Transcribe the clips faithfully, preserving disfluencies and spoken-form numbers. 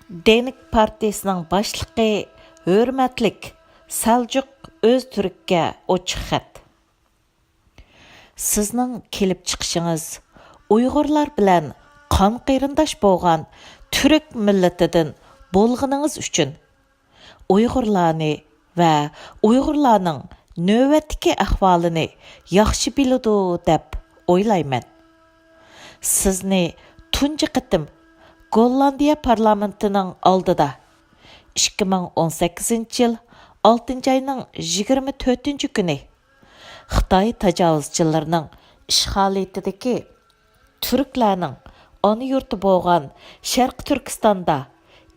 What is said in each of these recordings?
دېنك پارتىيىسىنىڭ باشلىقى، ھۆرمەتلىك سەلجۇق ئۆزتۈرككە ئوچۇق خەت. سىزنىڭ كېلىپ چىقىشىڭىز ئۇيغۇرلار بىلەن قان قېرىنداش بولغان تۈرك مىللىتىدىن بولغىنىڭىز ئۈچۈن ئۇيغۇرلارنى ۋە ئۇيغۇرلارنىڭ نۆۋەتتىكى ئەھۋالىنى ياخشى بىلىدۇ دەپ ئويلايمەن. سىزنى تۇنجى قېتىم گوللاندىيە پارلامېنتىنىڭ ئالدىدا ئىككى مىڭ ئون سەككىزىنچى يىل ئالتىنچى ئاينىڭ يىگىرمە تۆتىنچى كۈنى خىتاي تاجاۋۇزچىلىرىنىڭ ئىشغالىيىتىدىكى تۈركلەرنىڭ ئانا يۇرتى بولغان شەرقىي تۈركىستاندا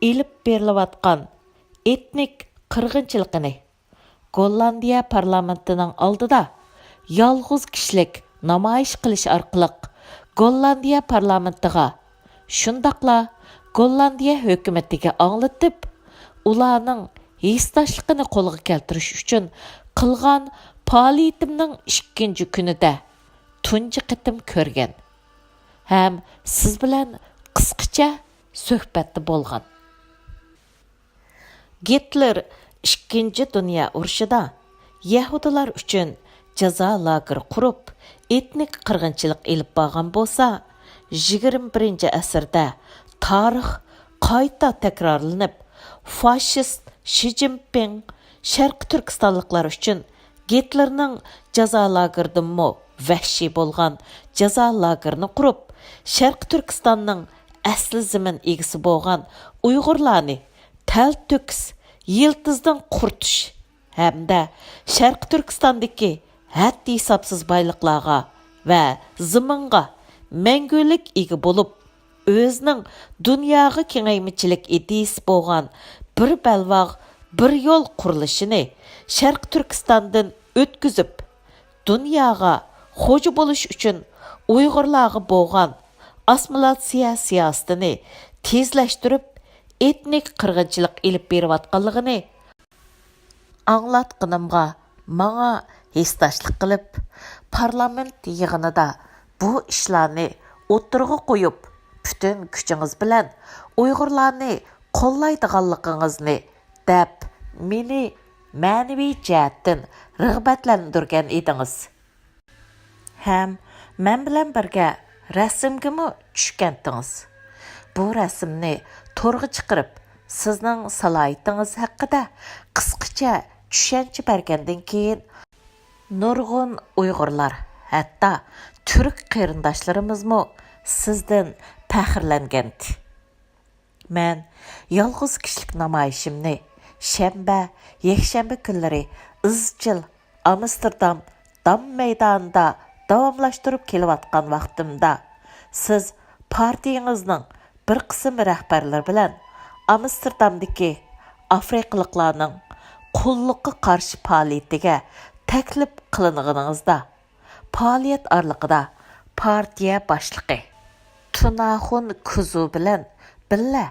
ئېلىپ بېرىلىۋاتقان ئېتنىك قىرغىنچىلىقىنى گوللاندىيە پارلامېنتىنىڭ ئالدىدا يالغۇز كىشىلىك نامايىش قىلىش ئارقىلىق گوللاندىيە پارلامېنتىغا، شۇنداقلا گوللاندىيە ھۆكۈمىتىگە ئاڭلىتىپ، ئۇلارنىڭ ھېسداشلىقىنى قولغا كەلتۈرۈش ئۈچۈن قىلغان پائالىيىتىمنىڭ ئىككىنچى كۈنىدە تۇنجى قېتىم كۆرگەن ھەم سىز بىلەن قىسقىچە سۆھبەتتە بولغان. گىتلېر ئىككىنچى دۇنيا ئۇرۇشىدا يەھۇدىيلار ئۈچۈن جازا لاگېرى قۇرۇپ، ئېتنىك قىرغىنچىلىق ئېلىپ بارغان بولسا، يىگىرمە بىرىنچى ئەسىردە تارىخ قايتا تەكرارلىنىپ، فاشىست شى جىنپىڭ شەرقىي تۈركىستانلىقلار ئۈچۈن گىتلېرنىڭ جازا لاگېرىدىنمۇ ۋەھشىي بولغان جازا لاگېرىنى قۇرۇپ، شەرقىي تۈركىستاننىڭ ئەسلى زېمىن ئىگىسى بولغان ئۇيغۇرلارنى تەلتۆكۈس يىلتىزدىن قۇرۇتۇش ھەمدە شەرقىي تۈركىستاندىكى ھەددى-ھېسابسىز بايلىقلارغا ۋە زېمىنغا مەڭگۈلۈك ئىگە بولۇپ، ئۆزىنىڭ دۇنياغا كېڭەيمىچىلىك ئىدىيىسى بولغان بىر بەلباغ، بىر يول قۇرۇلۇشىنى شەرقىي تۈركىستاندىن ئۆتكۈزۈپ، دۇنياغا خوجا بولۇش ئۈچۈن ئۇيغۇرلارغا بولغان ئاسسىمىلياتسىيە سىياسىتىنى تېزلەشتۈرۈپ، ئېتنىك قىرغىنچىلىق ئېلىپ بېرىۋاتقانلىقىنى ئاڭلاتقىنىمغا ماڭا ھېسداشلىق قىلىپ، پارلامېنت يىغىنىدا بۇ ئىشلارنى ئوتتۇرىغا قويۇپ، پۈتۈن كۈچىڭىز بىلەن ئۇيغۇرلارنى قوللايدىغانلىقىڭىزنى دەپ، مېنى مەنىۋى جەھەتتىن رىغبەتلەندۈرگەن ئىدىڭىز. ھەم مەن بىلەن بىرگە رەسىمگىمۇ چۈشكەنتىڭىز. بۇ رەسىمنى تورغا چىقىرىپ، سىزنىڭ سالاھىيىتىڭىز ھەققىدە قىسقىچە چۈشەنچە بەرگەندىن كېيىن، نۇرغۇن ئۇيغۇرلار، ھەتتا تۈرك قېرىنداشلىرىمىزمۇ سىزدىن پەخىرلەنگەنتى. مەن يالغۇز كىشىلىك نامايىشىمنى شەنبە، يەكشەنبە كۈنلىرى ئىزچىل ئامستېردام دام مەيدانىدا داۋاملاشتۇرۇپ كېلىۋاتقان ۋاقتىمدا، سىز پارتىيىڭىزنىڭ بىر قىسىم رەھبەرلىرى بىلەن ئامستېردامدىكى ئافرىقىلىقلارنىڭ قۇللۇققا قارشى پائالىيىتىگە تەكلىپ قىلىنغىنىڭىزدا، پائالىيەت ئارىلىقىدا پارتىيە باشلىقى تۇناخۇن كۇزۇ بىلەن بىللە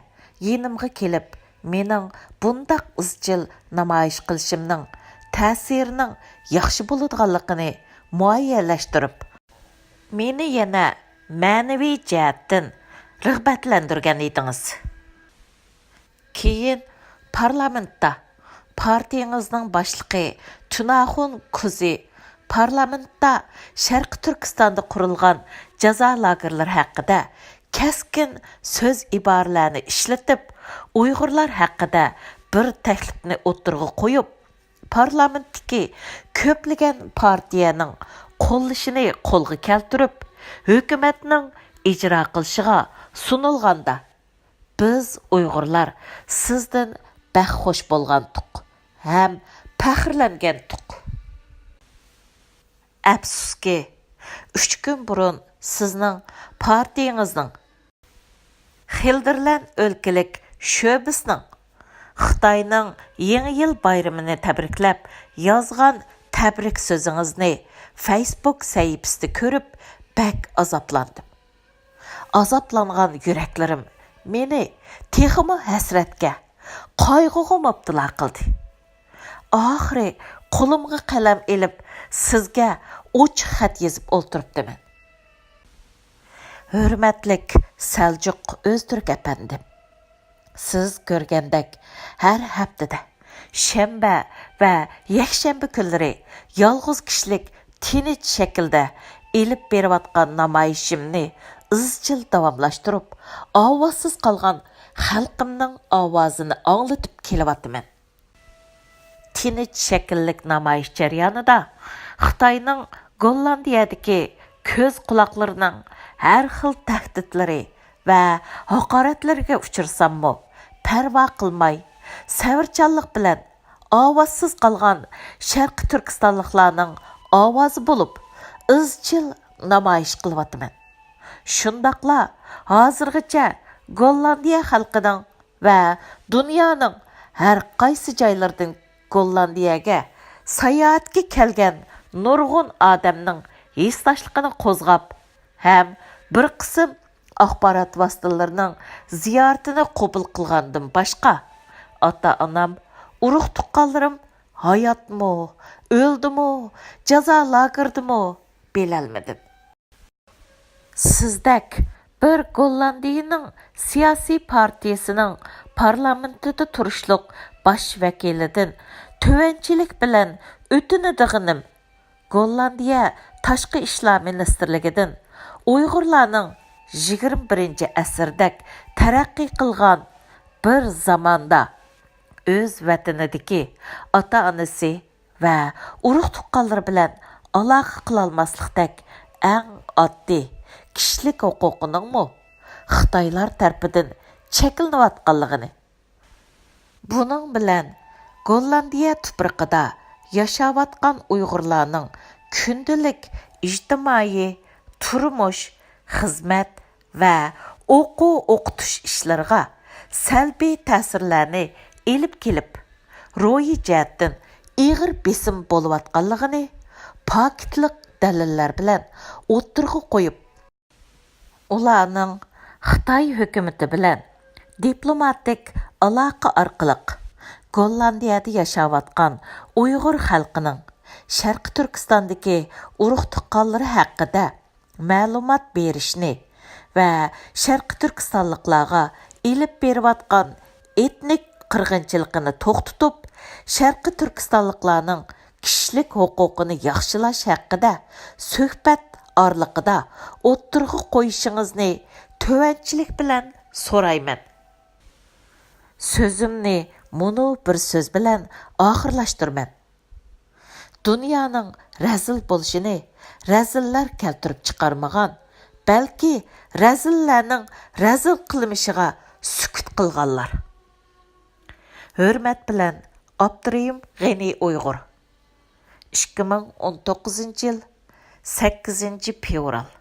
يېنىمغا كېلىپ، مېنىڭ بۇنداق ئىزچىل نامايىش قىلىشىمنىڭ تەسىرىنىڭ ياخشى بولىدىغانلىقىنى مۇئەييەنلەشتۈرۈپ، مېنى يەنە مەنىۋى جەھەتتىن رىغبەتلەندۈرگەن ئىدىڭىز. كېيىن پارلامېنتتا پارتىيىڭىزنىڭ باشلىقى تۇناخۇن كۇزى پارلامېنتتا شەرقىي تۈركىستاندا قۇرۇلغان جازا لاگېرلىرى ھەققىدە كەسكىن سۆز ئىبارىلەرنى ئىشلىتىپ، ئۇيغۇرلار ھەققىدە بىر تەكلىپنى ئوتتۇرىغا قويۇپ، پارلامېنتتىكى كۆپلىگەن پارتىيەنىڭ قوللىشىنى قولغا كەلتۈرۈپ، ھۆكۈمەتنىڭ ئىجرا قىلىشىغا سۇنۇلغاندا، بىز ئۇيغۇرلار سىزدىن بەك خوش بولغانتۇق ھەم پەخىرلەنگەنتۇق. ئەپسۇسكى، ئۈچ كۈن بۇرۇن سىزنىڭ پارتىيىڭىزنىڭ خىلدىرلەن ئۆلكىلىك شۆبىسىنىڭ خىتاينىڭ يېڭى يىل بايرىمىنى تەبرىكلەپ يازغان تەبرىك سۆزىڭىزنى فەيسبۇك سەھىپىسىدە كۆرۈپ، بەك ئازابلاندىم. ئازابلانغان يۈرەكلىرىم مېنى تېخىمۇ ھەسرەتكە، قايغۇغا مۇپتىلا قىلدى. ئاخىرى قولۇمغا قەلەم ئېلىپ، سىزگە ئوچۇق خەت يېزىپ ئولتۇرۇپتىمەن. ھۆرمەتلىك سەلجۇق ئۆزتۈرك ئەپەندىم، سىز كۆرگەندەك، ھەر ھەپتىدە شەنبە ۋە يەكشەنبە كۈنلىرى يالغۇز كىشىلىك تىنچ شەكىلدە ئېلىپ بېرىۋاتقان نامايىشىمنى ئىزچىل داۋاملاشتۇرۇپ، ئاۋازسىز قالغان خەلقىمنىڭ ئاۋازىنى ئاڭلىتىپ كېلىۋاتىمەن. تىنچ شەكىللىك نامايىش جەريانىدا خىتاينىڭ گوللاندىيەدىكى كۆز-قۇلاقلىرىنىڭ ھەر خىل تەھدىتلىرى ۋە ھاقارەتلىرىگە ئۇچرىساممۇ پەرۋا قىلماي، سەۋرچانلىق بىلەن ئاۋازسىز قالغان شەرقىي تۈركىستانلىقلارنىڭ ئاۋازى بولۇپ، ئىزچىل نامايىش قىلىۋاتىمەن. شۇنداقلا ھازىرغىچە گوللاندىيە خەلقىنىڭ ۋە دۇنيانىڭ ھەر قايسى جايلىرىدىن گوللاندىيەگە ساياھەتكە كەلگەن نۇرغۇن ئادەمنىڭ ھېسداشلىقىنى قوزغاپ ھەم بىر قىسىم ئاخبارات ۋاسىتىلىرىنىڭ زىيارىتىنى قوبۇل قىلغاندىن باشقا، ئاتا-ئانام، ئۇرۇق-تۇغقانلىرىم ھاياتمۇ، ئۆلدىمۇ، جازا لاگېرىدىمۇ بىلەلمىدىم. سىزدەك بىر گوللاندىيىنىڭ سىياسىي پارتىيىسىنىڭ پارلامېنتىدا تۇرۇشلۇق باش ۋەكىلىدىن تۆۋەنچىلىك بىلەن ئۆتۈنىدىغىنىم، گوللاندىيە تاشقى ئىشلار مىنىستىرلىكىدىن ئۇيغۇرلارنىڭ يىگىرمە بىرىنچى ئەسىردەك تەرەققىي قىلغان بىر زاماندا ئۆز ۋەتىنىدىكى ئاتا-ئانىسى ۋە ئۇرۇق-تۇغقانلىرى بىلەن ئالاقە قىلالماسلىقتەك ئەڭ ئاددىي كىشىلىك ھوقۇقىنىڭمۇ خىتايلار تەرىپىدىن چەكلىنىۋاتقانلىقىنى، بۇنىڭ بىلەن گوللاندىيە تۇپرىقىدا ياشاۋاتقان ئۇيغۇرلارنىڭ كۈندىلىك ئىجتىمائىي، تۇرمۇش، خىزمەت ۋە ئوقۇ-ئوقۇتۇش ئىشلىرىغا سەلبىي تەسىرلەرنى ئېلىپ كېلىپ، روھىي جەھەتتىن ئېغىر بېسىم بولۇۋاتقانلىقىنى پاكىتلىق دەلىللەر بىلەن ئوتتۇرىغا قويۇپ، ئۇلارنىڭ خىتاي ھۆكۈمىتى بىلەن دىپلوماتىك ئالاقە ئارقىلىق گوللاندىيەدە ياشاۋاتقان ئۇيغۇر خەلقىنىڭ شەرقىي تۈركىستاندىكى ئۇرۇق-تۇغقانلىرى ھەققىدە مەلۇمات بېرىشنى ۋە شەرقىي تۈركىستانلىقلارغا ئېلىپ بېرىۋاتقان ئېتنىك قىرغىنچىلىقىنى توختىتىپ، شەرقىي تۈركىستانلىقلارنىڭ كىشىلىك ھوقۇقىنى ياخشىلاش ھەققىدە سۆھبەت ئارىلىقىدا ئوتتۇرىغا قويۇشىڭىزنى تۆۋەنچىلىك بىلەن سورايمەن. سۆزۈمنى مۇنۇ بىر سۆز بىلەن ئاخىرلاشتۇرىمەن. دۇنيانىڭ رەزىل بولۇشىنى رەزىللەر كەلتۈرۈپ چىقارمىغان، بەلكى رەزىللەرنىڭ رەزىل قىلمىشىغا سۈكۈت قىلغانلار. ھۆرمەت بىلەن، ئابدۇرېھىم غېنى ئۇيغۇر. ئىككى مىڭ ئون توققۇزىنچى يىل، سەككىزىنچى فېۋرال.